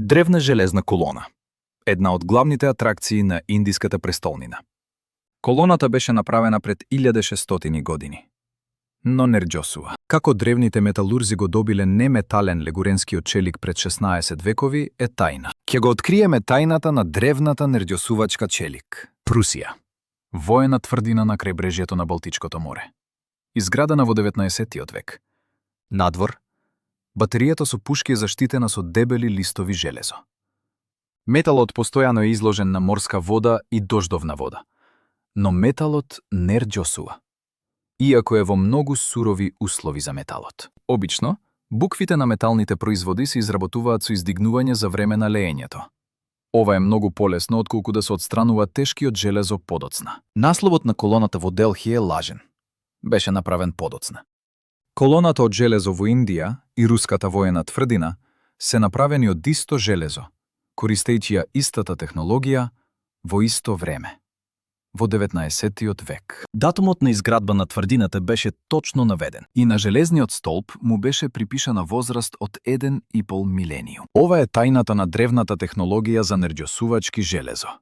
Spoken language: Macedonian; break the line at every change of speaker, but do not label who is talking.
Древна железна колона. Една од главните атракции на индиската престолнина. Колоната беше направена пред 1600 години. Но нерџосува. Како древните металурзи го добиле неметален легуренскиот челик пред 16 векови е тајна. Ќе го откриеме тајната на древната нерџосувачка челик. Прусија. Воена тврдина на крајбрежјето на Балтичкото море. Изградена во 19 век. Надвор, батеријата со пушки е заштитена со дебели листови железо. Металот постојано е изложен на морска вода и дождовна вода. Но металот нерџосува. Иако е во многу сурови услови за металот. Обично, буквите на металните производи се изработуваат со издигнување за време на леењето. Ова е многу полесно отколку да се отстранува тешкиот железо подоцна. Насловот на колоната во Делхи е лажен. Беше направен подоцна. Колоната од железо во Индија и руската воена тврдина се направени од исто железо, користејќи ја истата технологија во исто време. Во 19 век. Датумот на изградба на тврдината беше точно наведен и на железниот столб му беше припишана возраст од 1,5 милениум. Ова е тајната на древната технологија за нерџосувачки железо.